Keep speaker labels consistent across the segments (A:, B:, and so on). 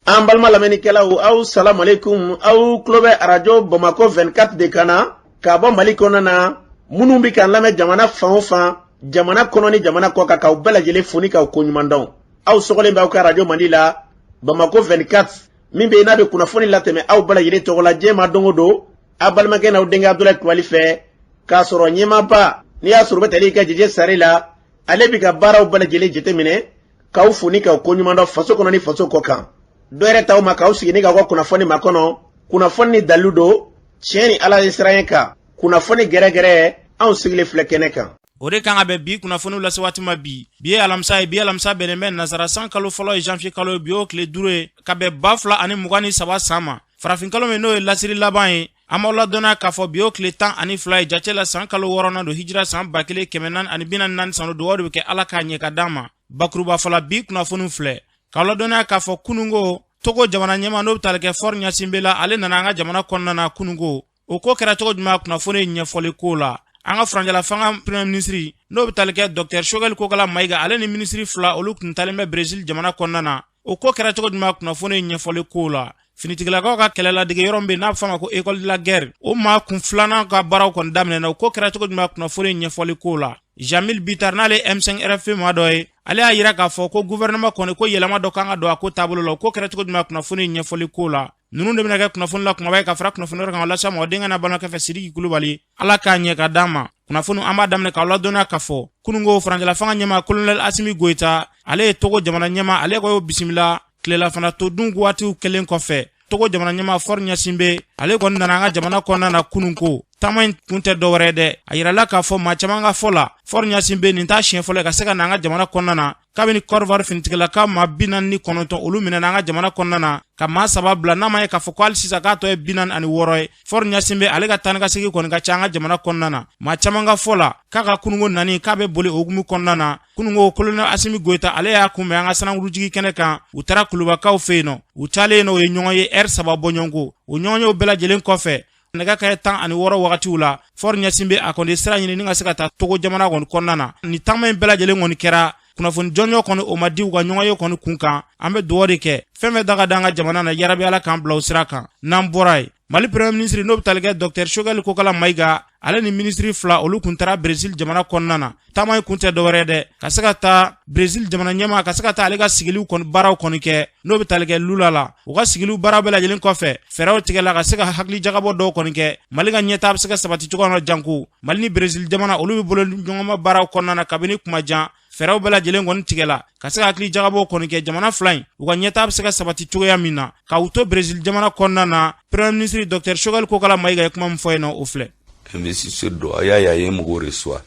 A: An balima lamɛnnikɛlaw, aw salamualeykum. Aw tulo bɛ arajo Bamakɔ 24 de kan na ka bɔ Mali kɔnɔna na. Minnu bɛ k'an lamɛn jamana fan o fan, jamana kɔnɔ ni jamana kɔ kan, k'aw bɛɛ lajɛlen fo ni k'aw koɲuman dɔn. Aw sɔgɔlen bɛ aw ka arajo mandi la, Bamakɔ 24, min bɛ yen n'a bɛ kunnafoni latɛmɛ aw bɛɛ lajɛlen tɔgɔ la diɲɛ ma don o don, aw balimakɛ n'aw denkɛ Abudulayi Kulubali fɛ, k'a sɔrɔ ɲɛmaaba n'i y'a sɔrɔ u bɛ tali kɛ Jeje Sare la, ale bɛ ka baaraw bɛɛ lajɛlen jateminɛ, k'aw fo ni k'aw koɲuman dɔn faso kɔnɔ ni faso kɔ kan. Dɔ yɛrɛ t'aw ma k'aw sigi ni k'aw ka kunnafoni makɔnɔ, kunnafoni ni dalilu don, tiɲɛ ni Ala ye siran kan, kunnafoni gɛrɛgɛrɛ, anw sigilen filɛ kɛnɛ kan.
B: O de kan ka bɛn bi kunnafoniw lase waati ma bi. Bi ye alamisa ye, bi alamisa bɛnnen bɛ nasara san kalo fɔlɔ ye, janvier kalo ye, bi y'o tile 5 ye, ka bɛn 2023 san ma, farafin kalo min n'o ye lasiri laban ye. An b'aw ladɔnniya k'a fɔ bi y'o tile 12 ye jate la, san kalo wɔɔrɔnan don, hijira san 1444 san. Dugawu de bɛ kɛ, Ala k'a ɲɛ ka d'an ma. Bakuruba fɔla, bi kunnafoniw filɛ k'aw ladɔnniya k'a fɔ kununko, Togo jamana ɲɛmaa n'o bɛ tali kɛ Faure Gnassingbé la, ale nana an ka jamana kɔnɔna na kununko. O ko kɛra cogo jumɛn? Kunnafoni ɲɛfɔli ko la, an ka furancɛla fanga premier ministre n'o bɛ tali kɛ Dr Choguel Kokalla Maïga, ale ni minisiri fila, olu tun talen bɛ Brésil jamana kɔnɔna na. O ko kɛra cogo jumɛn? Kunnafoni ɲɛfɔli ko la, finitigilakaw ka kɛlɛ ladege yɔrɔ min bɛ n'a bɛ fɔ a ma ko école de la guerre, o maa kun filanan ka baaraw kɔni daminɛna. O ko kɛra cogo jumɛn? Kunnafoni ɲɛfɔli ko la, Jeamille Bittar, n'ale M5 RFP maa dɔ ye, ale y'a yira k'a fɔ ko gouvernement kɔni ko yɛlɛma dɔ kan ka don a ko taabolo la. O ko kɛra cogo jumɛn? Kunnafoni ɲɛfɔli ko la, ninnu de bɛna kɛ kunnafoni la kumaba ye ka fara kunnafoni wɛrɛ kan lase mɔgɔ denkɛ n'a balimakɛ fɛ, Sidiki Kulubali. Ala k'a ɲɛ ka d'an ma. Kunnafoni, an b'a daminɛ k'aw ladɔnniya k'a fɔ kununko, furancɛla fanga ɲɛmaa colonel Assimi Goïta, ale ye Togo jamana ɲɛmaa, ale ko y'o bisimila tilelafana to dun waatiw kɛlen kɔfɛ. Togo jamana ɲɛmaa Faure Gnassingbé, ale kɔni nana an ka jamana kɔnɔna na kununko. Taama in kun tɛ dɔwɛrɛ dɛ, a yirala k'a fɔ maa caman ka fɔ la, Faure Gnassingbé, nin t'a siɲɛ fɔlɔ ye ka se ka na an ka jamana kɔnɔna na. Kabini Côte finitigilaka maa 49, olu minɛna an ka jamana kɔnɔna na ka maa saba bila, n'a ma ye k'a fɔ ko hali sisan k'a tɔ ye 46 ye, Faure Gnassingbé, ale ka taa ni ka segin kɔni ka ca an ka jamana kɔnɔna na. Maa caman ka fɔ la, k'a ka kununko nani k'a bɛ boli o hukumu kɔnɔna na. Kununko, colonel Assimi Goïta, ale y'a kunbɛn an ka sanangurujigi kɛnɛ kan. U taara Kulubakaw fɛ yen nɔ. U taalen nɔ, u ye ɲɔgɔn ye ɛri 3 bɔɲɔgɔnko. O ɲɔgɔnyew bɛɛ lajɛlen kɔfɛ, nɛgɛ kaɲɛ 16 wagatiw la, Faure Gnassingbé, a kɔni sira ɲini ni ka se ka taa Togo jamana kɔni kɔnɔna na. Ni taama in bɛɛ lajɛlen kɔni kɛra, kunnafoni jɔnjɔn kɔni o ma di u ka ɲɔgɔn ye kɔni kun kan. An bɛ dugawu de kɛ, fɛn fɛn da ka da an ka jamana na, yarabi Ala k'an bila o sira kan. N'an bɔra yen, Mali premier ministre n'o bɛ tali kɛ Dr Choguel Kokalla Maïga, ale ni minisiri fila, olu kun taara Brésil jamana kɔnɔna na. Taama in kun tɛ dɔwɛrɛ dɛ, ka se ka taa Brésil jamana ɲɛmaa, ka se ka taa ale ka sigiliw kɔni baaraw kɔni kɛ, n'o bɛ tali kɛ Lula la. U ka sigiliw baara bɛɛ lajɛlen kɔfɛ, fɛɛrɛw tigɛla ka se ka hakili jagabɔ dɔw kɔni kɛ, Mali ka ɲɛtaa bɛ se ka sabati cogo min na. Janko Mali ni Brésil jamana, olu bɛ bolo ɲɔgɔnma baaraw kɔnɔna na kabini kuma jan. Fɛɛrɛw bɛɛ lajɛlen kɔni tigɛla ka se ka hakili jagabɔ kɔni kɛ, jamana fila in u ka ɲɛtaa bɛ se ka sabati cogoya min na. Ka u to Brésil jamana kɔnɔna na, premier ministre Dr Choguel Kokalla Maïga ye kuma min fɔ yen nɔ, o filɛ.
C: Investisseur dɔ, a y'a ye, a ye mɔgɔw reçoit,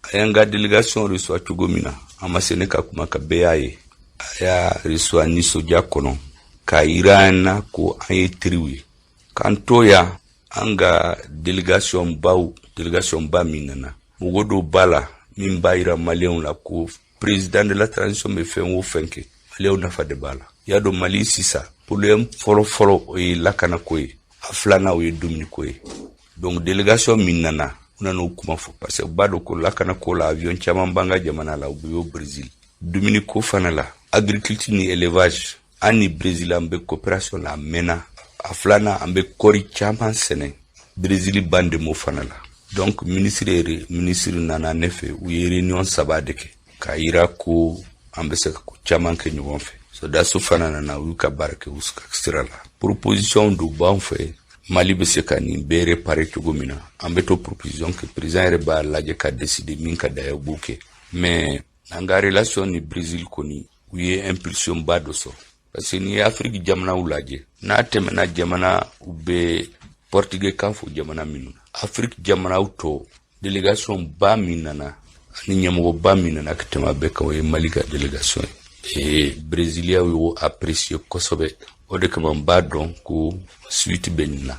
C: a y'an ka délégation reçoit cogo min na, a ma se ne ka kuma ka bɛɛ y'a ye. A y'a reçoit nisɔndiya kɔnɔ k'a yira an na ko an ye teriw ye. K'an to yan, an ka délégation baw, délégation ba min nana, mɔgɔ dɔw b'a la min b'a yira Maliyɛnw la ko président de la transition bɛ fɛn o fɛn kɛ, Maliyɛnw nafa de b'a la. I y'a dɔn, Mali sisan, problème fɔlɔ fɔlɔ, o ye lakanako ye, a filanan, o ye dumuniko ye. Donc délégation min nana, u nana o kuma fɔ, parce que u b'a dɔn ko lakanako la, avion caman b'an ka jamana la, u bɛ bɔ Brésil. Dumuniko fana la, agriculture ni élevage, an ni Brésil, an bɛ coopération la, a mɛnna. A filanan, an bɛ kɔɔri caman sɛnɛ, Brésil b'an dɛmɛ o fana la. Donc ministre yɛrɛ, ministre nana ne fɛ, u ye réunion saba de kɛ k'a yira ko an bɛ se ka ko caman kɛ ɲɔgɔn fɛ. Sɔrɔdasiw fana nana, u y'u ka baara kɛ u ka sira la. Proposition dɔ b'an fɛ, Mali bɛ se ka nin bɛɛ réparer cogo min na, an bɛ to proposition kɛ, président yɛrɛ b'a lajɛ ka décider min ka d'a ye, u b'o kɛ. Mais an ka relation ni Brésil kɔni, u ye impulsion ba dɔ sɔrɔ, parce que n'i ye Afiriki jamanaw lajɛ, n'a tɛmɛna jamana u bɛ portugais kan fɔ jamana minnu na, Afiriki jamanaw tɔ, délégation ba min nana ani ɲɛmɔgɔba min nana ka tɛmɛ a bɛɛ kan, o ye Mali ka délégation ye. Brésiliens y'o apprécier kosɛbɛ. O de kama n b'a dɔn ko suite bɛ nin na.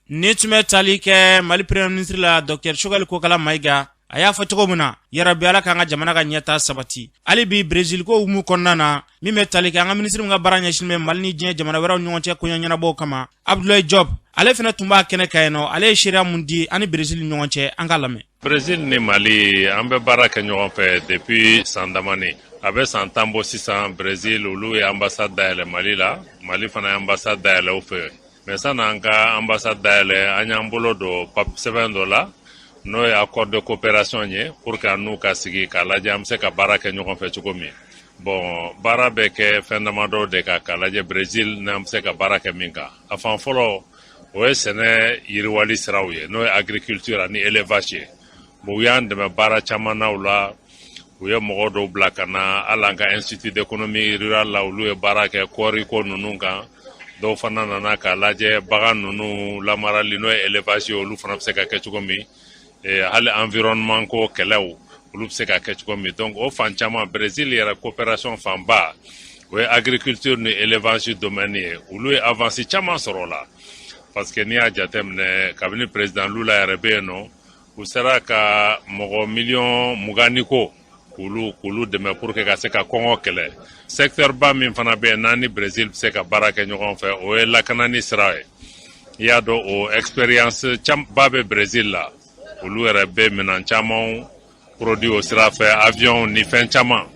B: Ni tun bɛ tali kɛ Mali premier ministre la, Dr Choguel Kokalla Maïga, a y'a fɔ cogo min na, yarabi Ala k'an ka jamana ka ɲɛta sabati. Hali bi, Brésil ko hukumu kɔnɔna na, min bɛ tali kɛ an ka minisiri min ka baara ɲɛsinnen bɛ Mali ni diɲɛ jamana wɛrɛw ɲɔgɔn cɛ koɲɛ ɲɛnabɔw kama, Abdoulaye Diop, ale fana tun b'a kɛnɛ kan yen nɔ. Ale ye seereya mun di ani Brésil ni ɲɔgɔn cɛ? An ka lamɛn.
D: Brésil ni Mali, an bɛ baara kɛ ɲɔgɔn fɛ depuis san damani. A bɛ san 10 bɔ sisan, Brésil olu ye ambassade dayɛlɛ Mali la, Mali fana ye ambassade dayɛlɛ u fɛ. Mais san'an ka ambassade dayɛlɛ, an y'an bolo don sɛbɛn dɔ la, n'o ye accord de coopération ye, pour que an n'u ka sigi k'a lajɛ an bɛ se ka baara kɛ ɲɔgɔn fɛ cogo min. Bon, baara bɛ kɛ fɛn damadɔ de kan k'a lajɛ Brésil n'an bɛ se ka baara kɛ min kan. A fan fɔlɔ, o ye sɛnɛ yiriwali siraw ye, n'o ye agriculture ani élevage ye. Bon, u y'an dɛmɛ baara caman na o la. U ye mɔgɔ dɔw bila ka na hali an ka institut d'économie rurale la, olu ye baara kɛ kɔɔri ko ninnu kan. Dɔw fana nana k'a lajɛ bagan ninnu lamarali, n'o ye élevage ye, olu fana bɛ se ka kɛ cogo min, hali environnement ko kɛlɛw, olu bɛ se ka kɛ cogo min. Donc o fan caman, Brésil yɛrɛ coopération fanba, o ye agriculture ni élevage domaine ye. Olu ye avance caman sɔrɔ o la, parce que n'i y'a jateminɛ, kabini président Lula yɛrɛ bɛ yen nɔ, u sera ka mɔgɔ miliyɔn 20 ni ko k'olu dɛmɛ pour que ka se ka kɔngɔ kɛlɛ. Secteur ba min fana bɛ yen n'an ni Brésil bɛ se ka baara kɛ ɲɔgɔn fɛ, o ye lakanani sira ye. I y'a dɔn, o expérience ba bɛ Brésil la. Olu yɛrɛ bɛ minɛn caman produit o sira fɛ, avion ni fɛn caman.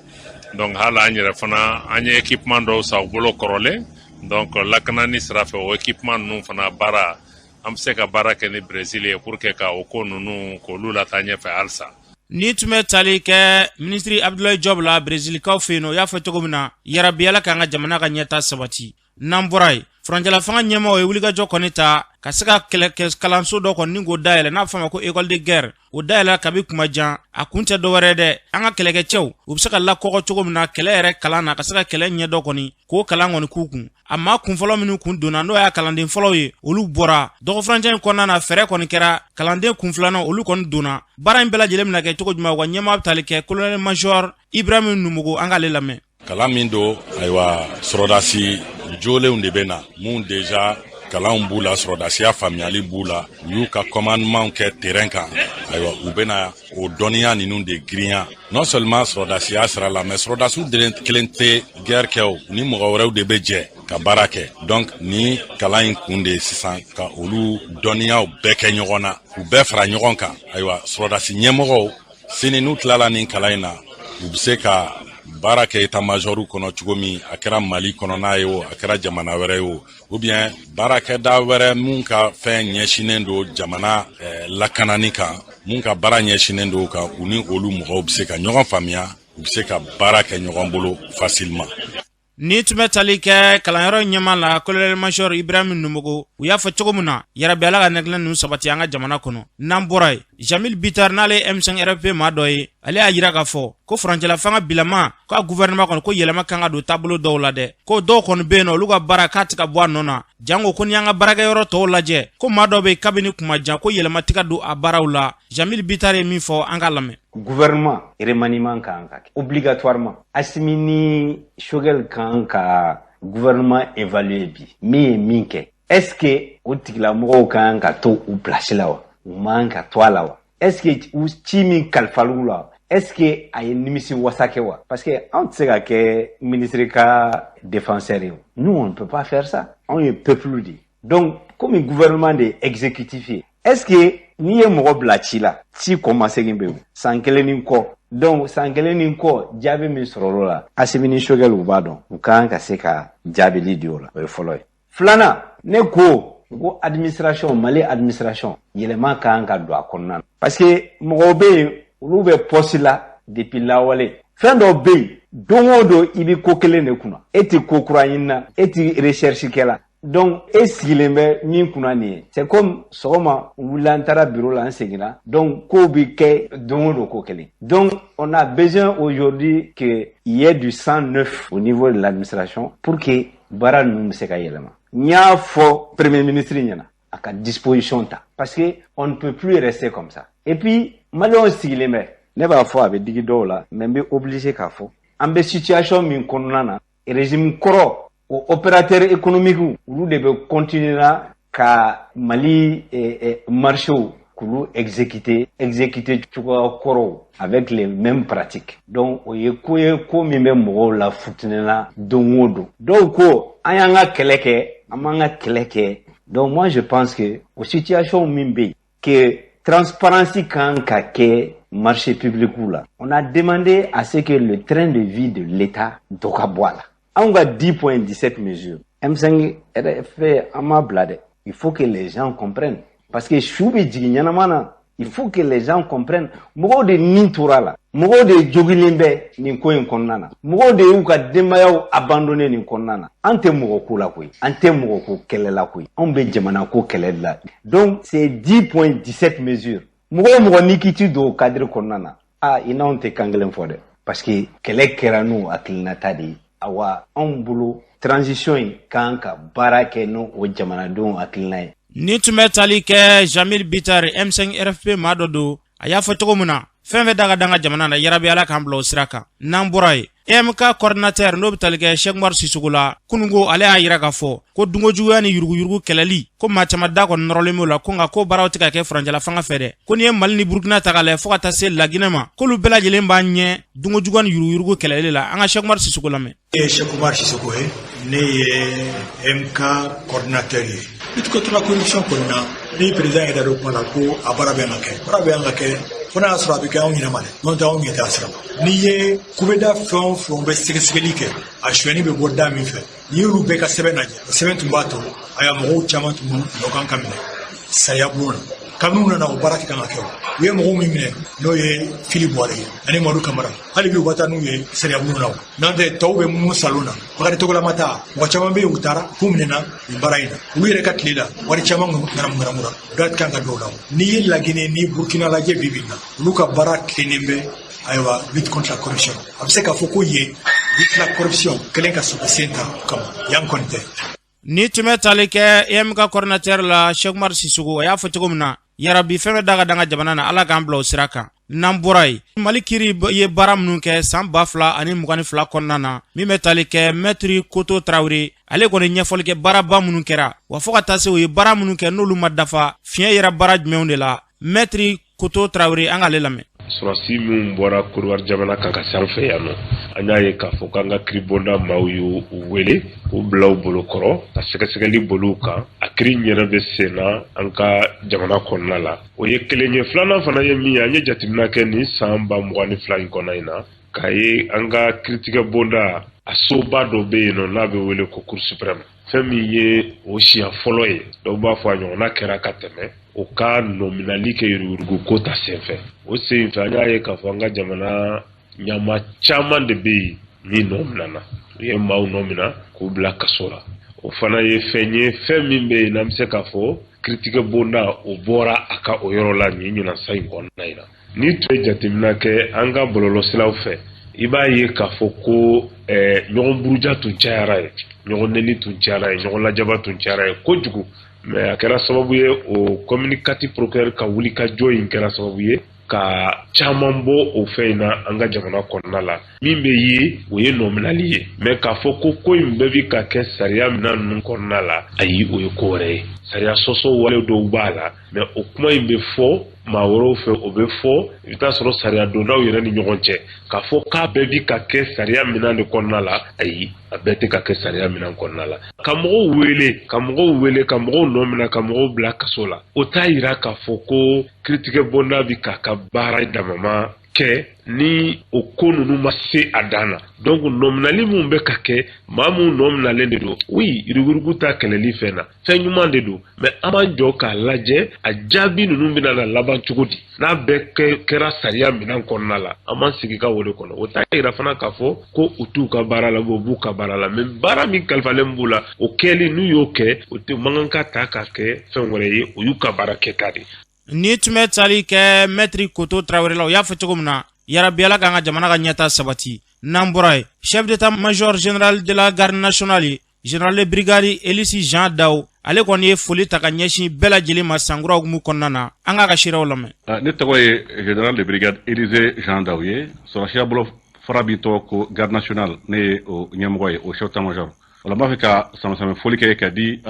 D: Donc hali an yɛrɛ fana, an ye équipement dɔw san u bolo kɔrɔlen. Donc lakanani sira fɛ, o équipement ninnu fana baara, an bɛ se ka baara kɛ ni Brésil ye pour que ka o ko ninnu k'olu lataa ɲɛfɛ halisa.
B: Ni tun bɛ tali kɛ minisiri Abdoulaye Diop la, Brezilikaw fɛ yen nɔ, o y'a fɔ cogo min na, yarabi Ala k'an ka jamana ka ɲɛta sabati. N'an bɔra yen, furancɛla fanga ɲɛmaaw ye wulikajɔ kɔni ta ka se ka kɛlɛkɛ kalanso dɔ kɔni ni k'o dayɛlɛ, n'a fɔ a ma ko école de guerre. O dayɛlɛ kabi kuma jan, a kun tɛ dɔwɛrɛ dɛ, an ka kɛlɛkɛcɛw, u bɛ se ka lakɔgɔ cogo min na kɛlɛ yɛrɛ kalan na, ka se ka kɛlɛ ɲɛdɔ kɔni, k'o kalan kɔni k'u kun. A maa kun fɔlɔ minnu kun donna, n'o y'a kalanden fɔlɔw ye, olu bɔra dɔgɔfurancɛ in kɔnɔna na. Fɛɛrɛ kɔni kɛra, kalanden kun filanan, olu kɔni donna. Baara in bɛɛ lajɛlen bɛna kɛ cogo jumɛn, u ka ɲɛmaa bɛ tali kɛ colonel major Ibrahim Numugo, an k'ale lamɛn.
E: Kalan min don, ayiwa, sɔrɔdasi jolenw de bɛ na, mun déjà kalanw b'u la, sɔrɔdasiya faamuyali b'u la, u y'u ka commandement kɛ terrain kan. Ayiwa, u bɛna o dɔnniya ninnu de girinya, non seulement sɔrɔdasiya sira la, mais sɔrɔdasiw kelen tɛ guerre kɛ, o ni mɔgɔ wɛrɛw de bɛ jɛ ka baara kɛ. Donc ni kalan in kun de ye sisan ka olu dɔnniyaw bɛɛ kɛ ɲɔgɔn na, k'u bɛɛ fara ɲɔgɔn kan. Ayiwa, sɔrɔdasi ɲɛmɔgɔw sini, n'u tilala nin kalan in na, u bɛ se ka baara kɛ état major kɔnɔ cogo min, a kɛra Mali kɔnɔna ye o, a kɛra jamana wɛrɛ ye o, ou bien baarakɛda wɛrɛ mun ka fɛn ɲɛsinnen don jamana lakanani kan, mun ka baara ɲɛsinnen don kan, u ni olu mɔgɔw bɛ se ka ɲɔgɔn faamuya, u bɛ se ka baara kɛ ɲɔgɔn bolo facilement.
B: Ni tun bɛ tali kɛ kalanyɔrɔ ɲɛma la, colonel major Ibrahim Numugo, u y'a fɔ cogo min na, yarabi Ala ka nɛgɛlɛn ninnu sabati an ka jamana kɔnɔ. N'an bɔra yen, Jamil Bitar, n'ale ye M5 RFP maa dɔ ye, ale y'a yira k'a fɔ ko furancɛla fanga bilama k'a gouvernement kɔnɔ, ko yɛlɛma kan ka don taabolo dɔw la dɛ, ko dɔw kɔni bɛ yen nɔ, olu ka baara k'a tɛ ka bɔ a nɔ na. Jango ko ni y'an ka baarakɛyɔrɔ tɔw lajɛ, ko maa dɔ bɛ yen kabini kuma jan, ko yɛlɛma tɛ ka don a baaraw la. Jamil Bitar ye min fɔ, an k'a lamɛn.
F: Gouvernement, remaniement kan ka kɛ obligatoirement. Assimi ni Choguel kan ka gouvernement évaluer bi, min ye min kɛ. Est ce que o tigilamɔgɔw kan ka to u place la wa, u man ka to a la wa? Est ce que u ci min kalifal'u la, est ce que a ye nimisi wasa kɛ wa? Parce que anw tɛ se ka kɛ ministre ka défenseur ye. Nous, on ne peut pas faire ça. Anw ye peuple de ye. Donc komi gouvernement de ye exécutif ye, est ce que n'i ye mɔgɔ bila ci la, ci kɔmasegin bɛ yen san kelen ni kɔ? Donc san kelen ni kɔ, jaabi min sɔrɔ o la, Assimi ni Choguel, u b'a dɔn, u kan ka se ka jaabili di o la. O ye fɔlɔ ye. Filanan, ne ko n ko administration, Mali administration, yɛlɛma kan ka don a kɔnɔna na, parce que mɔgɔw bɛ yen, olu bɛ poste la depuis lawale. Fɛn dɔw bɛ yen, don o don i bɛ ko kelen de kunna, e tɛ ko kura ɲini na, e tɛ recherche kɛ la. Donc e sigilen bɛ min kunna nin ye, c'est comme sɔgɔma n wulila, n taara bureau la, n seginna. Donc kow bɛ kɛ don o don ko kelen. Donc on a besoin aujourd'hui que il y ait du sang neuf au niveau de l'administration pour que baara ninnu bɛ se ka yɛlɛma. N y'a fɔ premier ministre ɲɛna, a ka disposition ta, parce que on ne peut plus rester comme ça. Et puis maliyɛnw sigilen bɛ, ne b'a fɔ, a bɛ digi dɔw la, mais n bɛ obligé k'a fɔ, an bɛ situation min kɔnɔna na, régime kɔrɔ, o opérateur économique, olu de bɛ continuer na ka Mali marché k'olu exécuter cogoya kɔrɔw avec les mêmes pratiques. Donc o ye ko ye, ko min bɛ mɔgɔw la futinɛ don o don. Dɔw ko an y'an ka kɛlɛ kɛ, an m'an ka kɛlɛ kɛ. Donc moi, je pense que o situation min bɛ yen, que transparence kan ka kɛ. marché public la. On a demandé à ce que le train de vie de l'État dɔ ka bɔ a la. Anw ka 10.17 mesures, M5 RFP an m'a bila dɛ. Il faut que les gens comprennent, parce que su bɛ jigin ɲɛnama na. Il faut que les gens comprennent, mɔgɔw de nin tora la, mɔgɔw de jogilen bɛ nin ko in kɔnɔna na, mɔgɔw de y'u ka denbayaw abandonné nin kɔnɔna na. An tɛ mɔgɔ ko la koyi, an tɛ mɔgɔ ko kɛlɛ la koyi, anw bɛ jamana ko kɛlɛ de la. Donc c'est 10.17 mesures. Mɔgɔ o mɔgɔ n'i k'i ti don o cadre kɔnɔna na, aa, i n'anw tɛ kan kelen fɔ dɛ, parce que kɛlɛ kɛra n'o hakilinata de ye. Awa, anw bolo, transition in kan ka baara kɛ n'o o jamanadenw hakilina ye.
B: Ni tun bɛ tali kɛ Jamil Bitar, M5 RFP maa dɔ don. A y'a fɔ cogo min na, fɛn fɛn da ka dan ka jamana na, yarabi Ala k'an bila o sira kan. N'an bɔra yen, EMK coordinateur, n'o bɛ tali kɛ Cheikh Umar Sisoko la, kununko ale y'a yira k'a fɔ ko dunkojuguya ni yuruguyurugu kɛlɛli ko maa caman da kɔni nɔrɔlen b'o la, ko nka ko baaraw tɛ ka kɛ furancɛla fanga fɛ dɛ. Ko n'i ye Mali ni Burukina ta k'a lajɛ, fo ka taa se Laginɛ ma, k'olu bɛɛ lajɛlen b'a ɲɛ dunkojuguya ni yuruguyurugu kɛlɛli la. An ka Cheikh Umar Sisoko lamɛn.
G: Ne ye Cheikh Umar Sisoko ye, ne ye EMK coordinateur ye. Lutte contre la corruption kɔni na, ni président yɛrɛ da kuma la ko a baara bɛ ka kɛ, baara bɛ ka kɛ, fo n'a y'a sɔrɔ a bɛ kɛ anw ɲɛna ma dɛ, n'o tɛ anw ɲɛ t'a sira la. N'i ye kubeda fɛn o fɛn bɛ sɛgɛsɛgɛli kɛ, a sonyɛni bɛ bɔ da min fɛ, n'i y'olu bɛɛ ka sɛbɛn lajɛ, o sɛbɛn tun b'a to ayiwa mɔgɔw caman tun nɔ kan ka minɛ sariya bulon na. Kabini u nana, o baara kɛ kan ka kɛ. U ye mɔgɔw min minɛ, n'o ye Fili Buware ye ani Madu Kamara, hali bi u ka taa n'u ye sariya bulon na. O n'an tɛ, tɔw bɛ munumunu salon na. Bakari Togolama ta, mɔgɔ caman bɛ yen, u taara k'u minɛna nin baara in na. Olu yɛrɛ ka tile la, wari caman ŋanamu ŋanamura da kan ka dɔw la. N'i ye Laginɛ ni Burukina lajɛ bi bi in na, olu ka baara tilennen bɛ. Ayiwa, lutte contre la corruption, a bɛ se k'a fɔ ko yen lutte la corruption kɛlen ka sɔgɔ sen ta o kama, yan kɔni tɛ.
B: Ni tun bɛ tali kɛ EMK coordinateur la, Cheikh Umar Sisoko, a y'a fɔ cogo min na, yarabi fɛn bɛ da ka dan ka jamana na, Ala k'an bila o sira kan. N'an bɔra yen, Mali kiri ye baara minnu kɛ san 2022 kɔnɔna na, min bɛ tali kɛ Maître Koto Tarawele, ale kɔni ɲɛfɔli kɛ baaraba minnu kɛra wa, fo ka taa se u ye baara minnu kɛ n'olu ma dafa, fiɲɛ yɛrɛ baara jumɛnw de la. Maître Koto Tarawele, an k'ale lamɛn.
H: Sɔrɔsi minnu bɔra Korowari jamana kan ka se an fɛ yan nɔ, an y'a ye k'a fɔ k'an ka kiribonda maaw y'u wele k'u bila u bolo kɔrɔ ka sɛgɛsɛgɛli boli kan. A kiri ɲɛnɛ bɛ sen na an ka jamana kɔnɔna la. O ye kelen ye. Filanan fana ye min ye, an ye jateminɛ kɛ nin san 2022 in kɔnɔ in na, k'a ye an ka kiritigɛ bonda a soba dɔ bɛ yen nɔ n'a bɛ wele ko Cour suprême. Fɛn min ye o siɲɛ fɔlɔ ye, dɔw b'a fɔ a ɲɔgɔnna kɛra ka tɛmɛ, o ka nɔminali kɛ yuruguyurugu ko ta senfɛ. O senfɛ, an y'a ye k'a fɔ an ka jamana ɲama caman de bɛ yen min nɔ minɛna, u ye maaw nɔ minɛ k'u bila kaso la. O fana ye fɛn ye, fɛn min bɛ yen n'an bɛ se k'a fɔ kiritigɛ bonda o bɔra a ka o yɔrɔ la nin ɲinan in kɔnɔna in na. N'i tun ye jateminɛ kɛ an ka bɔlɔlɔsiraw fɛ, i b'a ye k'a fɔ ko ɲɔgɔn buruja tun cayara ye, ɲɔgɔn neni tun cayara ye, ɲɔgɔn lajaba tun cayara ye kojugu. Mais a kɛra sababu ye, o commune 4 procureur ka wuli ka jɔ in kɛra sababu ye ka caman bɔ o fɛn in na an ka jamana kɔnɔna la. Min bɛ ye, o ye nɔminali ye. Mais k'a fɔ ko ko in bɛɛ bi ka kɛ sariya minɛn ninnu kɔnɔna la, ayi, o ye ko wɛrɛ ye. Sariya sɔsɔ wale dɔw b'a la, mais o kuma in bɛ fɔ maa wɛrɛw fɛ, o bɛ fɔ, i bɛ taa sɔrɔ sariya dondaw yɛrɛ ni ɲɔgɔn cɛ. K'a fɔ k'a bɛɛ bi ka kɛ sariya minɛn de kɔnɔna la, ayi, a bɛɛ tɛ ka kɛ sariya minɛn kɔnɔna la. Ka mɔgɔw wele, ka mɔgɔw wele, ka mɔgɔw nɔ minɛ, ka mɔgɔw bila kaso la, o t'a yira k'a fɔ ko kiritigɛ bonda bi k'a ka baara damama kɛ ni o ko ninnu ma se a dan na. Donc nɔminali min bɛ ka kɛ, maa mun nɔ minalen de don, oui, yuruguyurugu ta kɛlɛli fɛn na, fɛn ɲuman de don, mais an b'an jɔ k'a lajɛ a jaabi ninnu bɛna na laban cogo di n'a bɛɛ kɛra sariya minɛn kɔnɔna la. An b'an sigi ka o de kɔnɔ. O t'a yira fana k'a fɔ ko u t'u ka baara la, u b'u ka baara la, mais baara min kalifalen b'u la, o kɛli, n'u y'o kɛ, o tɛ man kan ka ta k'a kɛ fɛn wɛrɛ ye. O y'u ka baara kɛta de.
B: Ni tun bɛ tali kɛ Maître Koto Tarawele la, o y'a fɔ cogo min na, yarabi Ala k'an ka jamana ka ɲɛta sabati. N'an bɔra yen, chef d'état major général de la garde nationale, général de brigade Élise Jean Daw, ale kɔni ye foli ta ka ɲɛsin bɛɛ lajɛlen ma sankura hukumu kɔnɔna na. An k'a ka seerew lamɛn.
I: Ne tɔgɔ ye général de brigade Élysée Jean Daw ye. Sɔrɔsiya bolo fara b'i tɔgɔ ko garde nationale, ne ye o ɲɛmɔgɔ ye, o chef d'état major. O la n b'a fɛ ka sama foli kɛ ka di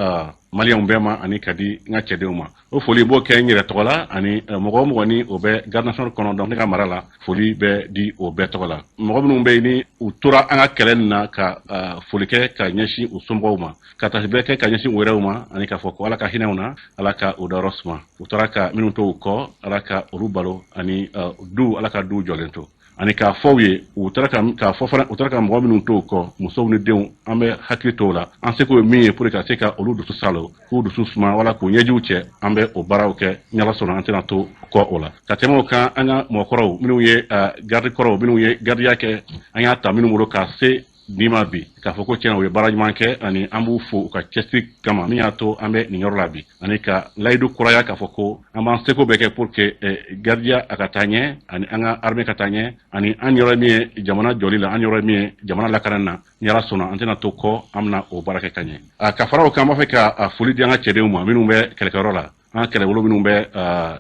I: maliyɛnw bɛɛ ma ani ka di n ka cɛdenw ma. O foli b'o kɛ n yɛrɛ tɔgɔ la ani mɔgɔ o mɔgɔ ni o bɛ garde nationale kɔnɔ, donc ne ka mara la, foli bɛ di o bɛɛ tɔgɔ la. Mɔgɔ minnu bɛ yen ni u tora an ka kɛlɛ nin na, ka foli kɛ ka ɲɛsin u somɔgɔw ma, ka tasibɛ kɛ ka ɲɛsin u yɛrɛw ma, ani k'a fɔ ko Ala ka hinɛ u na, Ala ka u dayɔrɔ suma. U taara ka minnu to u kɔ, Ala ka olu balo ani du, Ala ka du jɔlen to. Ani k'a fɔ u ye, u taara ka k'a fɔ fana, u taara ka mɔgɔ minnu to u kɔ, musow ni denw, an bɛ hakili to o la. An seko ye min ye pour que ka se ka olu dusu salo, k'u dusu suma wala k'u ɲɛjiw cɛ, an bɛ o baaraw kɛ. Ni Ala sɔnna, an tɛna to kɔ o la. Ka tɛmɛ o kan, an ka mɔgɔkɔrɔw minnu ye garde kɔrɔw, minnu ye gardiya kɛ, an y'a ta minnu bolo ka se bi ma bi, k'a fɔ ko tiɲɛna, u ye baara ɲuman kɛ ani an b'u fo u ka cɛsiri kama min y'a to an bɛ nin yɔrɔ la bi, ani ka layidu kuraya k'a fɔ ko an b'an seko bɛɛ kɛ pour que gardiya a ka taa ɲɛ, ani an ka armée ka taa ɲɛ, ani an yɔrɔ min ye jamana jɔli la, an yɔrɔ min ye jamana lakanani na. Ni Ala sɔnna, an tɛna to kɔ, an bɛna o baara kɛ ka ɲɛ. Ka fara o kan, an b'a fɛ ka foli di an ka cɛdenw ma minnu bɛ kɛlɛkɛyɔrɔ la, an ka kɛlɛbolo minnu bɛ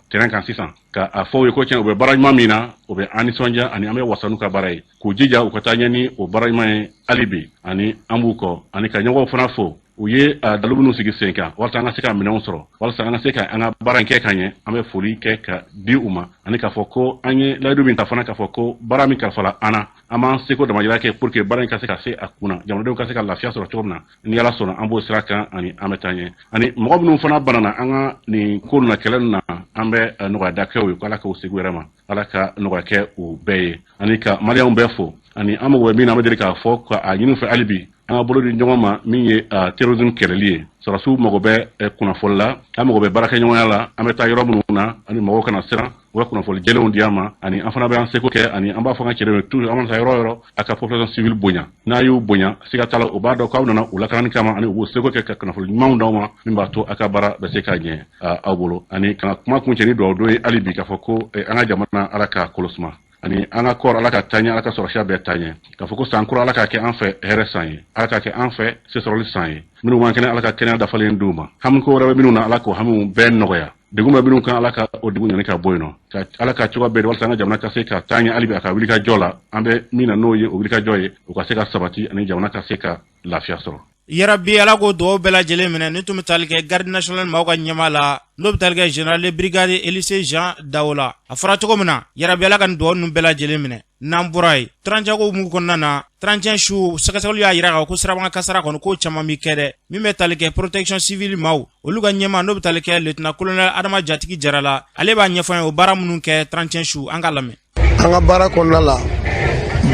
I: terrain kan sisan, ka a fɔ u ye ko tiɲɛ, u bɛ baara ɲuman min na, o bɛ an nisɔndiya ani an bɛ wasa n'u ka baara ye, k'u jija u ka taa ɲɛ ni o baara ɲuman ye hali bi, ani an b'u kɔ. Ani ka ɲɛmɔgɔw fana fo, u ye dalu minnu sigi sen kan walasa an ka se ka minɛnw sɔrɔ, walasa an ka se ka an ka baara in kɛ ka ɲɛ, an bɛ foli kɛ ka di u ma. Ani k'a fɔ ko an ye layidu min ta fana, k'a fɔ ko baara min kalifala an na, an b'an seko damajira kɛ pour que baara in ka se ka se a kun na, jamanadenw ka se ka lafiya sɔrɔ cogo min na. Ni Ala sɔnna, an b'o sira kan ani an bɛ taa ɲɛ. Ani mɔgɔ minnu fana banana an ka nin ko ninnu na, kɛlɛ ninnu na, an bɛ nɔgɔya da kɛ u ye, ko Ala k'u segin u yɛrɛ ma, Ala ka nɔgɔya kɛ u bɛɛ ye. Ani ka maliyɛnw bɛɛ fo, ani an mago bɛ min na, an bɛ deli k'a fɔ k'a ɲini u fɛ hali bi, an ka bolo di ɲɔgɔn ma min ye terrorisme kɛlɛli ye. Sɔrɔdasiw mago bɛ kunnafoni la, an mago bɛ baarakɛɲɔgɔnya la. An bɛ taa yɔrɔ minnu na, ani mɔgɔw kana siran, u ka kunnafoni jɛlenw di an ma, ani an fana bɛ an seko kɛ. Ani an b'a fɔ an ka cɛdenw ye toujours, an mana taa yɔrɔ o yɔrɔ, a ka population civile bonya. N'a y'u bonya, siga t'a la, u b'a dɔn k'aw nana u lakanani kama, ani u b'u seko kɛ ka kunnafoni ɲumanw d'aw ma min b'a to a ka baara bɛ se ka ɲɛ aw bolo. Ani ka kuma kuncɛ ni dugawu don ye hali bi, k'a fɔ ko an ka jamana, Ala k'a kolo suma, ani an ka kɔrɔ, Ala ka taa ɲɛ, Ala ka sɔrɔsiya bɛɛ taa ɲɛ, k'a fɔ ko san kura, Ala k'a kɛ an fɛ hɛrɛ san ye, Ala k'a kɛ an fɛ sesɔrɔli san ye. Minnu man kɛnɛ, Ala ka kɛnɛya dafalen d'u ma. Hamiko wɛrɛ bɛ minnu na, Ala k'o hamiw bɛɛ nɔgɔya. Degun bɛ minnu kan, Ala ka o degun ɲani ka bɔ yen nɔ, ka Ala ka cogoya bɛɛ di walasa an ka jamana ka se ka taa ɲɛ hali bi a ka wulikajɔ la. An bɛ min na, n'o ye o wulikajɔ ye, o ka se ka sabati ani jamana ka se ka lafiya sɔrɔ.
B: Yarabi, Ala k'o dugawu bɛɛ lajɛlen minɛ. Ni tun bɛ tali kɛ garde nationale maaw ka ɲɛmaa la, n'o bɛ tali kɛ général de brigade Élisée Jean Dao la, a fɔra cogo min na, yarabi, Ala ka nin dugawu ninnu bɛɛ lajɛlen minɛ. N'an bɔra yen, 31 ko hukumu kɔnɔna na, 31 su sɛgɛsɛgɛliw y'a yira k'a ko sirabakan kasara kɔni ko caman bi kɛ dɛ. Min bɛ tali kɛ protection civile maaw, olu ka ɲɛmaa, n'o bɛ tali kɛ lieutenant colonel Adama Jatigi Jara la, ale b'a ɲɛfɔ an ye o baara minnu kɛ 31 su. An ka lamɛn.
J: An ka baara kɔnɔna la,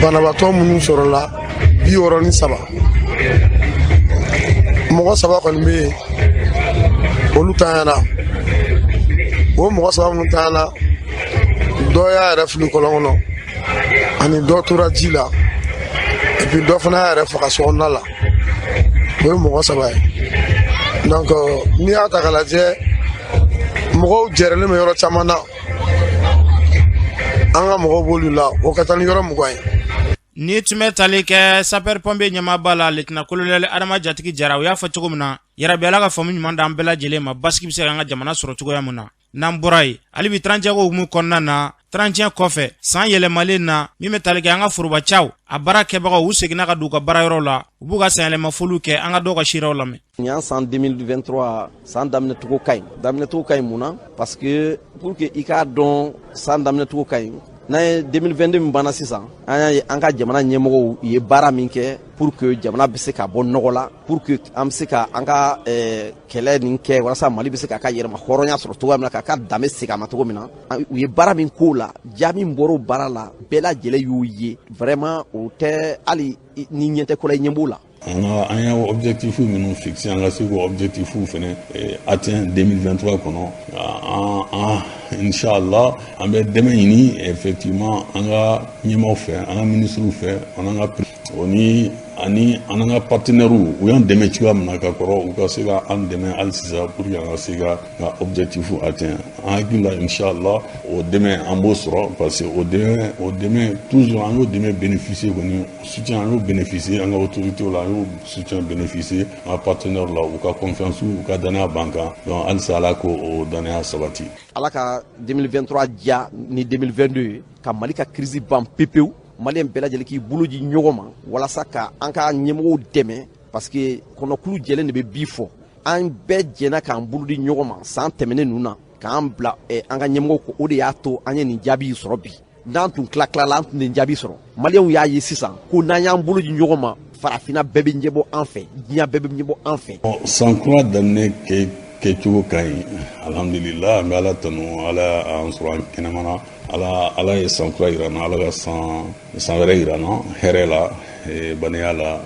J: banabaatɔ minnu sɔrɔla, 63, mɔgɔ saba kɔni bɛ yen, olu tanyana. O mɔgɔ saba minnu tanyana, dɔ y'a yɛrɛ fili kɔlɔn kɔnɔ, ani dɔ tora ji la, et puis dɔ fana y'a yɛrɛ faga sokɔnɔna la. O ye mɔgɔ saba ye. Donc n'i y'a ta k'a lajɛ, mɔgɔw jɛrɛlen bɛ yɔrɔ caman na, an ka mɔgɔw b'olu la, o ka taa ni yɔrɔ 20 ye.
B: Ni tun bɛ tali kɛ sapeur pompier ɲɛmaaba la, lieutenant colonel Adama Jatigi Jara, o y'a fɔ cogo min na, yarabi, Ala ka faamu ɲuman d'an bɛɛ lajɛlen ma, basigi bɛ se k'an ka jamana sɔrɔ cogoya min na. N'an bɔra yen, hali bi 31 ko hukumu kɔnɔna na, 31 kɔfɛ, san yɛlɛmalen na, min bɛ tali kɛ an ka forobacaw a baara kɛbagaw, u seginna ka don u ka baarayɔrɔ la, u b'u ka sanyɛlɛmafoliw kɛ. An ka dɔw ka seerew lamɛn.
K: Nin y'an san 2023 san daminɛcogo ka ɲi. Daminɛcogo ka ɲi mun na? Parce que pour que i k'a dɔn san daminɛcogo ka ɲi, n'an ye 2022 min banna sisan, an y'a ye an ka jamana ɲɛmɔgɔw ye baara min kɛ pour que jamana bɛ se ka bɔ nɔgɔ la, pour que an bɛ se ka an ka kɛlɛ nin kɛ walasa Mali bɛ se k'a ka yɛrɛma hɔrɔnya sɔrɔ cogoya min na, k'a ka danbe segin a ma cogo min na. U ye baara min k'o la, jaabi min bɔra o baara la, bɛɛ lajɛlen y'o ye. Vraiment, o tɛ hali ni ɲɛ tɛ ko la, i ɲɛ b'o la.
L: An ka an y'a objectif minnu fixé, an ka se k'o objectif fɛnɛ atteint 2023 kɔnɔ. An inshallah, an bɛ dɛmɛ ɲini effectivement an ka ɲɛmaaw fɛ, an ka ministres fɛ, an ka o ni ani an ka partenaires. U y'an dɛmɛ cogoya min na ka kɔrɔ, u ka se ka an dɛmɛ hali sisan pour que an ka se ka objectif atteint. An hakili la, inshallah, o dɛmɛ an b'o sɔrɔ, parce que o dɛmɛ toujours, an y'o dɛmɛ bénéficier kɔni, soutien an y'o bénéficier an ka autorités la, an y'o soutien bénéficier an ka partenaires la. U ka confiance, u ka danaya b'an kan. Donc halisa, Ala k'o o danaya sabati.
K: Ala ka 2023 diya ni 2022 ye, ka Mali ka crise ban pepewu. Maliyɛn bɛɛ lajɛlen k'i bolo di ɲɔgɔn ma walasa ka an ka ɲɛmɔgɔw dɛmɛ. parce que kɔnɔkulu jɛlen de bɛ bi fɔ. An bɛɛ jɛnna k'an bolo di ɲɔgɔn ma san tɛmɛnen ninnu na, k'an bila an ka ɲɛmɔgɔw kɔ. O de y'a to an ye nin jaabi sɔrɔ bi. N'an tun tila tilala, an tun nin jaabi sɔrɔ. Maliyɛnw y'a ye sisan ko n'an y'an bolo di ɲɔgɔn ma, farafinna bɛɛ bɛ ɲɛbɔ an fɛ, diɲɛ bɛɛ bɛ ɲɛbɔ an fɛ.
L: San kura daminɛ kɛcogo ka ɲi, alhamdulillah. An bɛ Ala tanu, Ala y'an sɔrɔ an kɛnɛmana. Ala ye san kura yira an na. Ala ka san wɛrɛ yira an na hɛrɛ la, banaya la,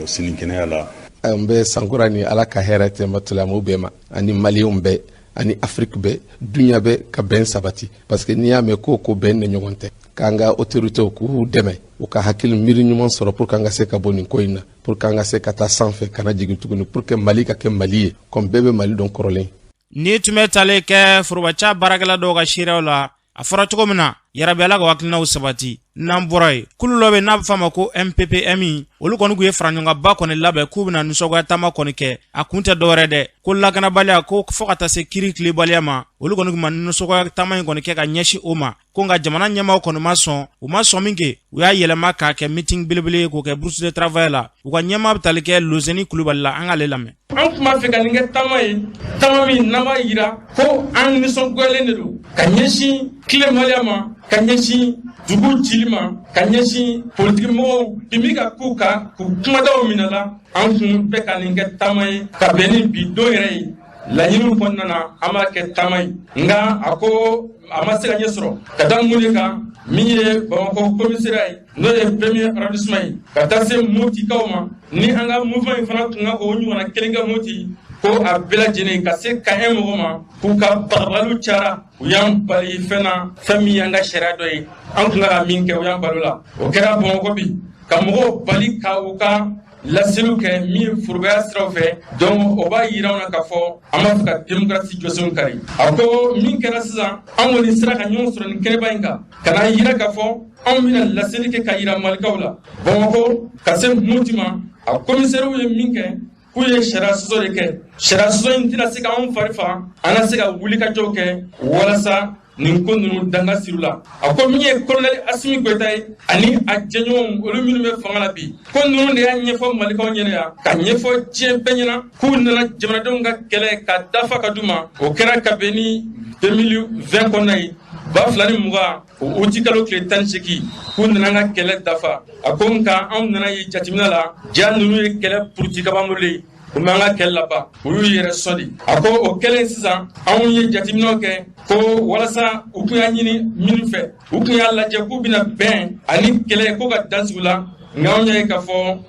L: sini kɛnɛya la.
M: An bɛ sankura ni Ala ka hɛrɛ tɛmɛ silamɛw bɛɛ ma, ani maliyɛnw bɛɛ, ani Afiriki bɛɛ, duɲa bɛɛ, ka bɛn sabati, parce que n'i y'a mɛn ko bɛn ni ɲɔgɔn tɛ. K'an ka autorités k'u dɛmɛ, u ka hakili miiri ɲuman sɔrɔ pour qu'an ka se ka bɔ nin ko in na, pour qu'an ka se ka taa sanfɛ, kana jigin tuguni, pour que Mali ka kɛ Mali ye comme bɛɛ bɛ Mali dɔn kɔrɔlen.
B: Ni tun bɛ tale kɛ forobaca baarakɛla dɔw ka seereyaw la, a fɔra cogo min na, yarabi Ala ka hakilinaw sabati. N'an bɔra yen, kulu dɔ bɛ n'a bɛ f'a ma ko MPPM, olu kɔni tun ye faraɲɔgɔnkanba kɔni labɛn k'u bɛna nisɔngoya taama kɔni kɛ. A kun tɛ dɔwɛrɛ dɛ, ko lakanabaliya, ko fo ka taa se kiri tilebaliya ma. Olu kɔni tun ma nisɔngoya taama in kɔni kɛ ka ɲɛsin o ma, ko nka jamana ɲɛmaaw kɔni ma sɔn. U ma sɔn min kɛ, u y'a yɛlɛma k'a kɛ meeting belebele ye, k'o kɛ bourse de travail la. U ka ɲɛmaa bɛ tali kɛ Lozeni Kulubali la, an k'ale lamɛn.
N: An tun b'a fɛ ka nin kɛ taama ye, taama min n'an b'a yira ko an nisɔngoyalen de don ka ɲɛsin tilenbaliya ma, ka ɲɛsin dugu cili ma, ka ɲɛsin politikimɔgɔw bin ka k'u kan, k'u kumadaw minɛ la. An tun bɛ ka nin kɛ taama ye ka bɛn ni bi don yɛrɛ ye. Laɲiniw kɔnɔna na, an b'a kɛ taama ye, nka a ko a ma se ka ɲɛ sɔrɔ ka da mun de kan? Min ye Bamakɔ commissariat ye, n'o ye premier arrondissement ye, ka taa se Motikaw ma, ni an ka mouvement in fana tun ka o ɲɔgɔnna kelen kɛ Moti, ko a bɛɛ lajɛlen ka se ka ɲɛ mɔgɔ ma, k'u ka bagabagaliw cayara. U y'an bali fɛn na, fɛn min y'an ka sariya dɔ ye, an tun ka ka min kɛ, u y'an balo la. O kɛra Bamakɔ bi, ka mɔgɔw bali ka u ka laseliw kɛ min ye forobaya siraw fɛ. Donc o b'a yira anw na k'a fɔ an b'a fɛ ka démocratie jɔsenw kari. A ko min kɛra sisan, an kɔni sera ka ɲɔgɔn sɔrɔ nin kɛnɛba in kan, ka na yira k'a fɔ anw bɛna laseli kɛ ka yira malikaw la. Bamakɔ ka se Moti ma, a commissaires ye min kɛ, k'u ye sariya sɔsɔ de kɛ. Sariya sɔsɔ in tɛna se k'anw fari faga, an ka se ka wulikajɔw kɛ walasa nin ko ninnu danga siri la. A ko min ye colonel Asimi Goyita ye ani a jɛɲɔgɔnw, olu minnu bɛ fanga la bi, ko ninnu de y'a ɲɛfɔ malikaw ɲɛna yan, ka ɲɛfɔ diɲɛ bɛɛ ɲɛna k'u nana jamanadenw ka kɛlɛ ka dafa ka d'u ma. O kɛra ka bɛn ni 2020 kɔnɔna ye, 2020, o uti kalo tile 18, k'u nana an ka kɛlɛ dafa. A ko nka anw nana ye jateminɛ la, ja ninnu ye kɛlɛ puruti kabanbolo ye, u m'an ka kɛlɛ laban, u y'u yɛrɛ sɔn de. A ko o kɛlen sisan, anw ye jateminɛw kɛ ko walasa u tun y'a ɲini minnu fɛ, u tun y'a lajɛ k'u bɛna bɛn ani kɛlɛ ko ka dan sigi la, nka anw y'a ye k'a fɔ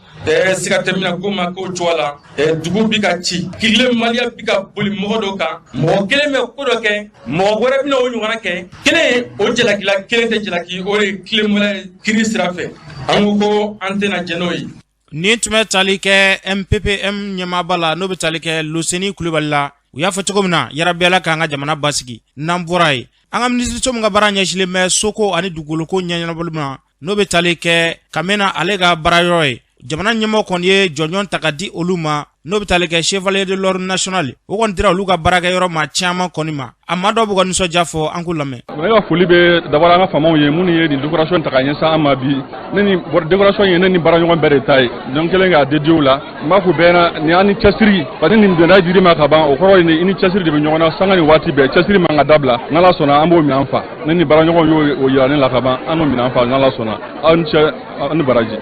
N: siga tɛ min na ko ma k'o cogoya la. Dugu bi ka ci, kirile maliya bi ka boli mɔgɔ dɔ kan. Mɔgɔ kelen bɛ ko dɔ kɛ, mɔgɔ wɛrɛ bɛna o ɲɔgɔnna kɛ kelen, o jalakila kelen tɛ jalaki, o de ye tilenbaliya ye kiiri sira fɛ. An ko ko an tɛna jɛn n'o ye.
B: Nin tun bɛ tali kɛ MPPM ɲɛmaaba la, n'o bɛ tali kɛ Loseni Kulubali la. U y'a fɔ cogo min na, yarabi Ala k'an ka jamana basigi. N'an bɔra yen, an ka minisiriso min ka baara ɲɛsilen bɛ soko ani dugukoloko ɲɛɲɛnabɔli ma, n'o bɛ tali kɛ Kamena, ale ka baara yɔrɔ ye, jamana ɲɛmɔgɔ kɔni ye jɔnjɔn ta ka di olu ma, n'o bɛ tali kɛ chevalier de l'ordre national. O kɔni dira olu ka baarakɛyɔrɔ ma caman kɔni ma. A maa dɔw b'u ka nisɔndiya fɔ, an k'u lamɛn.
I: Ne ka foli bɛ d'abord an ka faamaw ye minnu ye nin décoration ta ka ɲɛsin an ma bi. Ne ni décoration ye, ne ni baaraɲɔgɔn bɛɛ de ta ye. Donc kelen k'a dédié u la, n b'a fɔ bɛɛ ɲɛna nin y'an ni cɛsiri, parce que nin médaille dir'i ma ka ban, o kɔrɔ ye i ni cɛsiri de bɛ ɲɔgɔn na sanga ni waati bɛɛ. Cɛsiri man ka dabila. N'Ala sɔnna, an b'o minɛn fa. Ne ni baaraɲɔgɔnw y'o o yira ne la ka ban, an n'o minɛn fa n'Ala sɔnna. Aw ni cɛ, aw ni baraji.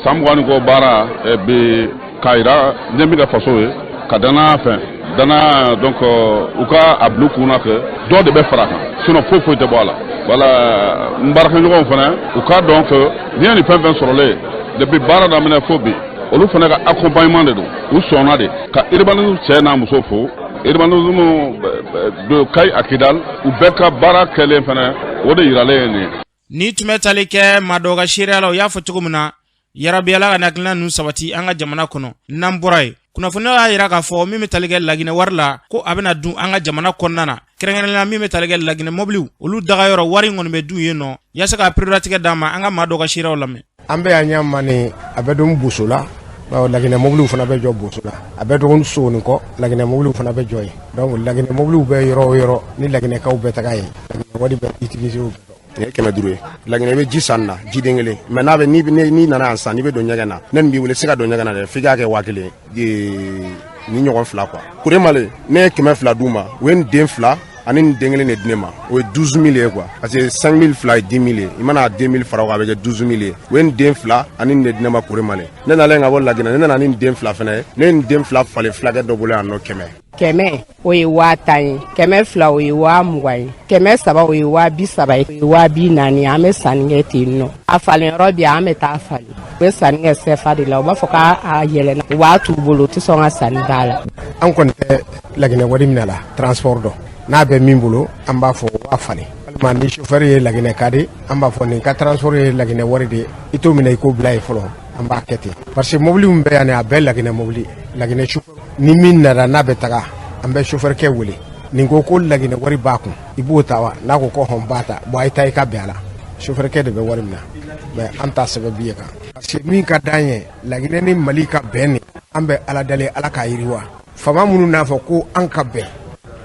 O: San 20 ni kɔ baara bi k'a yira ne min ka faso ye ka danaya fɛn danaya. Donc u ka a bila u kunna kɛ dɔ de bɛ fara a kan, sinon foyi foyi tɛ bɔ a la. Wala n baarakɛɲɔgɔnw fana, u k'a dɔn que n'i ye nin fɛn fɛn sɔrɔlen depuis baara daminɛ fo bi, olu fana ka accompagnement de don. U sɔnna de ka urbanisme cɛ n'a muso fo, urbanisme de Kayi à Kidal, u bɛɛ ka baara kɛlen fana, o de yiralen ye nin ye.
B: Ni tun bɛ tali kɛ maa dɔw ka seereya la, u y'a fɔ cogo min na, yarabi Ala ka hakilina ninnu sabati an ka jamana kɔnɔ. N'an bɔra yen, kunnafoniyaw y'a yira k'a fɔ min bɛ tali kɛ Laginɛ wari la, ko a bɛna dun an ka jamana kɔnɔna na, kɛrɛnkɛrɛnnenya min bɛ tali kɛ Laginɛ mɔbiliw, olu dagayɔrɔ wari in kɔni bɛ dun yen nɔ. Yaasa ka peredatigɛ d'an ma, an ka maa dɔw ka seereyaw lamɛn.
P: An bɛ yan ɲa ma ni a bɛ don Boso la, bawo Laginɛ mobiliw fana bɛ jɔ Boso la, a bɛ don Sogonikɔ, Laginɛ mobiliw fana bɛ jɔ yen. Donc Laginɛ mobiliw bɛ yɔrɔ o yɔrɔ ni Laginɛkaw bɛ taga yen, Laginɛ wari bɛ utiliser o bɛɛ. Nin ye 500 ye. Laginɛ i bɛ ji san na, jiden kelen. Mais n'a bɛ n'i nana yan sisan, n'i bɛ don ɲɛgɛn na, ne nin b'i wele, i tɛ se ka don ɲɛgɛn na dɛ, f'i k'a kɛ 1000 ye. Ni ɲɔgɔn fila quoi. Kuremale, ne ye 200 d'u ma, u ye nin den fila ani nin den kelen de di ne ma, o ye 12 000 ye quoi, parce que 5 000 fila ye 10 000 ye. I mana 2 000 fara o kan, a bɛ kɛ 12 000 ye. U ye nin den fila ani nin de di ne ma Kuremale. Ne nalen ka bɔ Laginɛ, ne nana ni nin den fila fɛnɛ ye. Ne ye nin den fila falen fulakɛ dɔ bolo yan nɔ 100.
Q: 100, o ye 10 000 ye. 200, o ye 20 000 ye. 300, o ye 30 000 ye, o ye 40 000. An bɛ sanni kɛ ten nɔ. A falen yɔrɔ bi, an bɛ taa falen. U bɛ sanni kɛ CFA de la. U b'a fɔ k'a yɛlɛnna, u b'a t'u bolo, u tɛ sɔn ka sanni k'a la.
P: An kɔni tɛ Laginɛ wari minɛ la transport dɔn. N'a bɛ min bolo, an b'a fɔ o b'a falen, walima ni chauffeur ye Laginɛ ka di, an b'a fɔ nin ka transport ye Laginɛ wari de ye, i t'o minɛ, i k'o bila yen fɔlɔ. An b'a kɛ ten, parce que mobili min bɛ yan, a bɛɛ Laginɛ mobili, Laginɛ chauffeur. Ni min nana n'a bɛ taga, an bɛ chauffeur kɛ wele. Nin ko ko Laginɛ wari b'a kun, i b'o ta wa? N'a ko ko hɔn, b'a ta. Bon, a ye taa, i ka bɛn a la. Chauffeur kɛ de bɛ wari minɛ, mais an t'a sɛbɛn billet kan, parce que min ka d'an ye, Laginɛ ni Mali ka bɛn nin. An bɛ Ala dali, Ala k'a yiriwa. Faama minnu n'a fɔ ko an ka bɛn,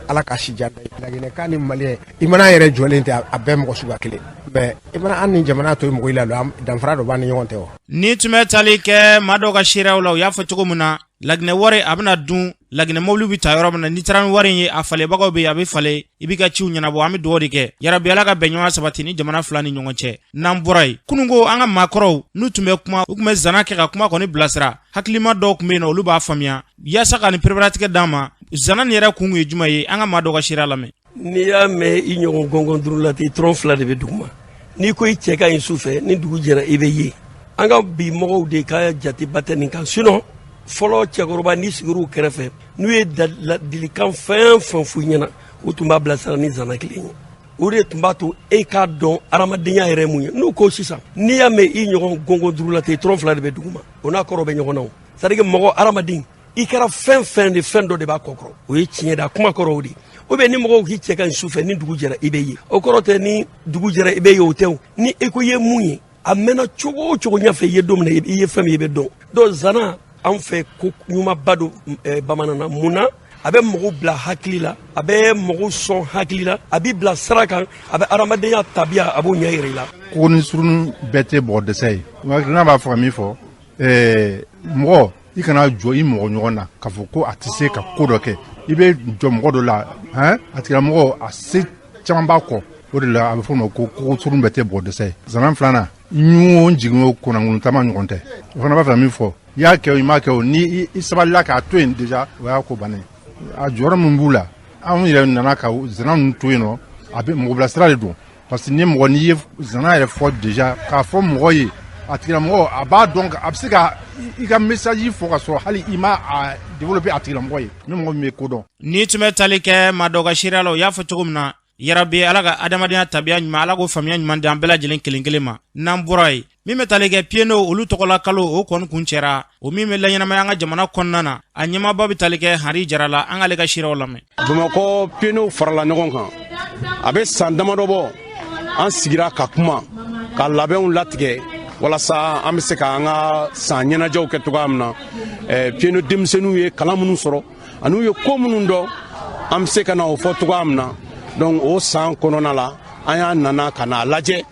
P: Ala ka si jan. Laginɛkan ni Maliyɛn, i mana yɛrɛ jɔlen tɛ, a bɛɛ mɔgɔ suguya kelen, mais i mana an ni jamana to mɔgɔ la, danfara dɔ b'an ni ɲɔgɔn cɛ o.
B: Ni tun bɛ tali kɛ maa dɔw ka seereyaw la, u y'a fɔ cogo min na, Laginɛ wari a bɛna dun, Laginɛ mobili bɛ ta yɔrɔ min na, n'i taara ni wari in ye, a falenbagaw bɛ yen, a bɛ falen, i b'i ka ciw ɲɛnabɔ. An bɛ dugawu de kɛ, yarabi Ala ka bɛnɲɔgɔnya sabati ni jamana fila ni ɲɔgɔn cɛ. N'an bɔra yen, kununko an ka maakɔrɔw n'u tun bɛ kuma, u tun bɛ zana kɛ ka kuma kɔni bilasira. Hakilima dɔw tun bɛ yen nɔ, olu b'a faamuya yaasa ka nin pereperelatigɛ d'an ma. Zana nin yɛrɛ kun ye jumɛn ye? An ka maa dɔw ka seereya lamɛn.
R: N'i y'a mɛn i ɲɔgɔn gɔngɔn duuru la ten, tɔrɔn fila de bɛ duguma. N'i ko i cɛ ka ɲi su fɛ, ni dugu jɛra, i bɛ ye. An ka bi mɔgɔw de ka jateba tɛ nin kan. Sinon fɔlɔ cɛkɔrɔba, n'i sigir'u kɛrɛfɛ, n'u ye ladilikan fɛn fɛn f'u ɲɛna, u tun b'a bilasira ni zana kelen ye. O de tun b'a to e k'a dɔn adamadenya yɛrɛ mun ye. N'u ko sisan, n'i y'a mɛn i ɲɔgɔn gɔngɔn duuru la ten, tɔrɔn fila de bɛ duguma, o n'a kɔrɔ bɛ ɲɔgɔn na. O c'est à dire que mɔgɔ hadamaden, i kɛra fɛn fɛn de, fɛn dɔ de b'a kɔ kɔrɔ. O ye tiɲɛ de, a kuma kɔrɔ o de. Ou bien ni mɔgɔw k'i cɛ ka ɲi su fɛ, ni dugu jɛra, i bɛ ye, o kɔrɔ tɛ ni dugu jɛra i bɛ ye, o tɛ. O ni i ko i ye mun ye, a mɛnna cogo o cogo ɲɛfɛ, i ye don min na, i ye fɛn min ye, i bɛ dɔn. Donc zana anw fɛ, ko ɲumanba don bamanan na. Mun na? A bɛ mɔgɔw bila hakili la, a bɛ mɔgɔw sɔn hakili la, a b'i bila sira kan, a bɛ adamadenya tabiya, a b'o ɲɛ yɛrɛ i la.
S: Ko ni surun bɛɛ tɛ bɔgɔ dɛsɛ ye. N'a b'a fɔ ka min fɔ, mɔgɔ i kana jɔ i mɔgɔ ɲɔgɔn na k'a fɔ ko a tɛ se ka ko dɔ kɛ. I bɛ jɔ mɔgɔ dɔ la, a tigilamɔgɔ a se caman b'a kɔ. O de la a bɛ fɔ o ma ko ko surun bɛɛ tɛ bɔgɔ dɛsɛ ye. Zana filanan, ɲun o jigin o kunnankun taama ɲɔgɔn tɛ. O fana b'a fɛ ka min fɔ, i y'a kɛ o, i m'a kɛ o, ni i sabalila k'a to yen déjà, o y'a ko bannen. A jɔyɔrɔ min b'u la, anw yɛrɛ nana ka zana ninnu to yen nɔ, a bɛ mɔgɔ bilasira de don, parce que ni mɔgɔ n'i ye zana yɛrɛ fɔ déjà, k'a fɔ mɔgɔ ye, a tigilamɔgɔ a b'a dɔn, a bɛ se ka i ka message fɔ ka sɔrɔ hali i ma a développer a tigilamɔgɔ ye, ni mɔgɔ min bɛ ko dɔn.
B: Ni tun bɛ tali kɛ maa dɔw ka seereya la, u y'a fɔ cogo min na, yarabi Ala ka adamadenya tabiya ɲuman, Ala k'o faamuya ɲuman di an bɛɛ lajɛlen kelen kelen ma. N'an bɔra yen, min bɛ tali kɛ piyeno olu tɔgɔla kalo, o kɔni kun cɛra, o min bɛ laɲɛnamaya an ka jamana kɔnɔna na, a ɲɛmaaba bɛ tali kɛ Henri Jara la. An k'ale ka seereyaw lamɛn.
T: Bamakɔ piyenow farala ɲɔgɔn kan, a bɛ san damadɔ bɔ. An sigira ka kuma ka labɛnw latigɛ walasa an bɛ se ka an ka san ɲɛnajɛw kɛ cogoya min na. Piyeno denmisɛnninw ye kalan minnu sɔrɔ ani u ye ko minnu dɔn, an bɛ se ka na o fɔ cogoya min na. Donc o san kɔnɔna la, an y'a nana ka n'a lajɛ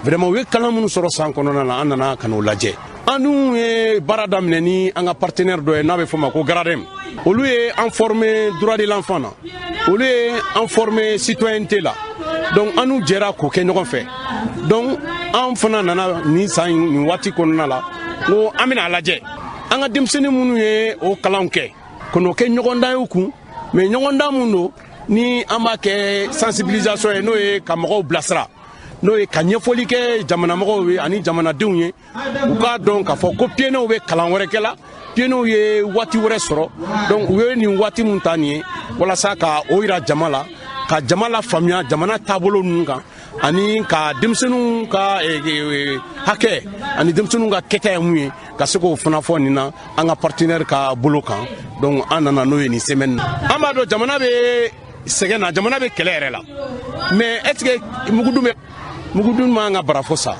T: vraiment, u ye kalan minnu sɔrɔ san kɔnɔna la, an nana ka n'o lajɛ. An dun ye baara daminɛ ni an ka partenaire dɔ ye n'a bɛ fɔ o ma ko Gradem. Olu ye an former droit de l'enfant na, olu ye an former citoyenneté la. Donc an n'u jɛra k'o kɛ ɲɔgɔn fɛ. Donc an fana nana nin san nin waati kɔnɔna la ko an bɛna a lajɛ an ka denmisɛnnin minnu ye o kalanw kɛ, ka n'o kɛ ɲɔgɔndan ye u kun. Mais ɲɔgɔndan mun don ni an b'a kɛ sensibilisation ye, n'o ye ka mɔgɔw bilasira, n'o ye ka ɲɛfɔli kɛ jamanamɔgɔw ye ani jamanadenw ye, u k'a dɔn k'a fɔ ko piyenɛw bɛ kalan wɛrɛ kɛ la, piyenɛw ye waati wɛrɛ sɔrɔ. Donc u ye nin waati mun ta nin ye walasa ka o yira jama la, ka jama la faamuya jamana taabolo ninnu kan, ani ka denmisɛnninw ka hakɛ ani denmisɛnninw ka kɛta ye mun ye, ka se k'o fana fɔ nin na an ka partenaire ka bolo kan. Donc an nana n'o ye nin semaine na. An b'a dɔn jamana bɛ sɛgɛn na, jamana bɛ kɛlɛ yɛrɛ la, mais est ce que mugudun bɛ mugudun man ka barafɔ sa?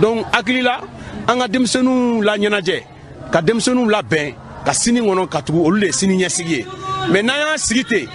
T: Donc hakili la, an ka denmisɛnninw la ɲɛnajɛ, ka denmisɛnninw labɛn ka sini kɔnɔ, ka tugu olu de ye sini ɲɛsigi ye. Mais n'an y'an sigi ten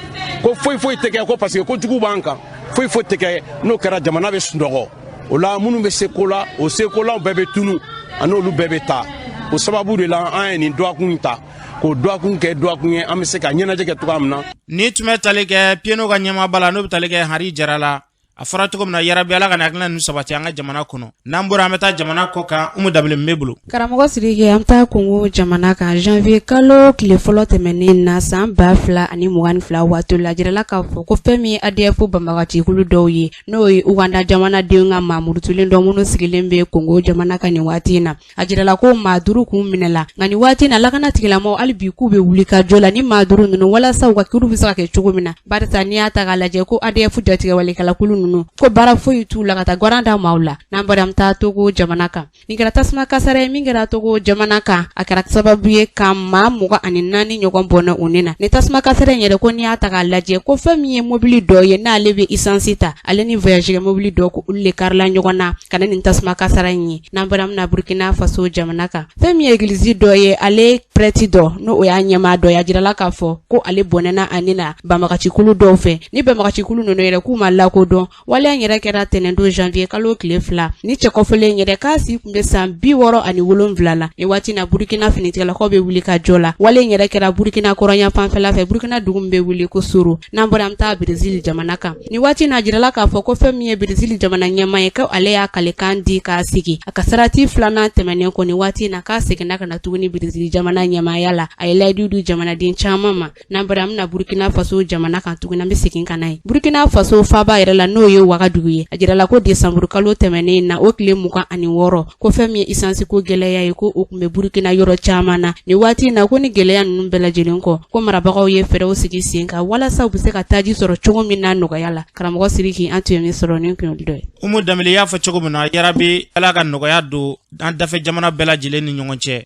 T: ko foyi foyi tɛ kɛ, ko parce que ko jugu b'an kan, foyi foyi tɛ kɛ, n'o kɛra jamana bɛ sunɔgɔ. O la, minnu bɛ se ko la, o sekolaw bɛɛ bɛ tunu, ani olu bɛɛ bɛ taa. O sababu de la, an ye nin dɔgɔkun in ta k'o dɔgɔkun kɛ dɔgɔkun ye, an bɛ se ka ɲɛnajɛ kɛ cogoya min na.
B: Ni tun bɛ tali kɛ PNO ka ɲɛmaaba la, n'o bɛ tali kɛ Hari Jara la, a fɔra cogo min na, yarabi Ala ka hakilina ninnu sabati an ka jamana kɔnɔ. N'an bɔra, an bɛ taa jamana kɔ kan. Umu Danbele bɛ bolo.
U: Karamɔgɔ Sidiki, an bɛ taa Kongo jamana kan. Janvier kalo tile fɔlɔ tɛmɛnen na san 2022 waati la, jirala k'a fɔ ko fɛn min ye ADF banbagacikulu dɔw ye, n'o ye Uganda jamanadenw ka maa murutulen dɔ minnu sigilen bɛ Kongo jamana kan nin waati in na, a jirala ko maa duuru kun minɛla. Nka nin waati in na, lakana tigilamɔgɔw hali bi k'u bɛ wuli ka jɔ la ni maa duuru ninnu, walasa u ka kiriw bɛ se ka kɛ cogo min na, barisa n'i y'a ta k'a lajɛ ko ADF jatigɛwalekɛlakulu ninnu, ko baara foyi t'u la ka taa garan da maaw la. N'an bɔra, an bɛ taa Togo jamana kan. Nin kɛra tasuma kasara ye min kɛra Togo jamana kan, a kɛra sababu ye ka maa 24 ɲɔgɔn bɔnɛ u ni na. Ni tasuma kasara in yɛrɛ, ko n'i y'a ta k'a lajɛ ko fɛn min ye mobili dɔ ye n'ale bɛ isansi ta, ale ni voyageur mobili dɔ, ko olu de karila ɲɔgɔn na ka na nin tasuma kasara in ye. N'an bɔra, an bɛna Burkina Faso jamana kan. Fɛn min ye egilizi dɔ ye, ale prêtre dɔ, n'o o y'a ɲɛmaa dɔ ye, a jirala k'a fɔ ko ale bɔnɛna a ni na banbagacikulu dɔw fɛ. Ni banbagacikulu ninnu yɛrɛ, k'u ma lakodɔn. Waleya in yɛrɛ kɛra tɛnɛndon janvier kalo tile 2. Ni cɛkɔfɔlen yɛrɛ, k'a si tun bɛ san 67 la. Ni waati na, Burukina finitigilakaw bɛ wuli ka jɔ la. Wale in yɛrɛ kɛra Burukina kɔrɔnya fanfɛla fɛ, Burukina dugu min bɛ wuli ko Soro. N'an bɔra, an bɛ taa Brésil jamana kan. Ni waati na, a jirala k'a fɔ ko fɛn min ye Brésil jamana ɲɛmaa ye, ko ale y'a kalekan di k'a sigi a ka sarati filanan tɛmɛnen kɔ. Ni waati na, k'a seginna ka na tuguni Brésil jamana ɲɛmaaya la. A ye layidu di jamanaden caman ma. N'an bɔra, an bɛna Burkina Faso jamana kan tuguni. An bɛ segin ka na ye Burkina Faso faaba yɛrɛ la, n'o ye Wagadugu ye. A jirala ko desanburu kalo tɛmɛnen na, o tile 26, ko fɛn min ye isansi ko gɛlɛya ye, ko o tun bɛ Burkina yɔrɔ caman na. Nin waati in na, ko ni gɛlɛya ninnu bɛɛ lajɛlen kɔ, ko marabagaw ye fɛɛrɛw sigi sen kan walasa u bɛ se ka taji sɔrɔ cogo min na nɔgɔya la. Karamɔgɔ Sidiki, an tun ye min sɔrɔ, nin kun dɔ ye.
B: Umu Danbele y'a fɔ cogo min na, yarabi Ala ka nɔgɔya don an dafɛ jamana bɛɛ lajɛlen ni ɲɔgɔn cɛ.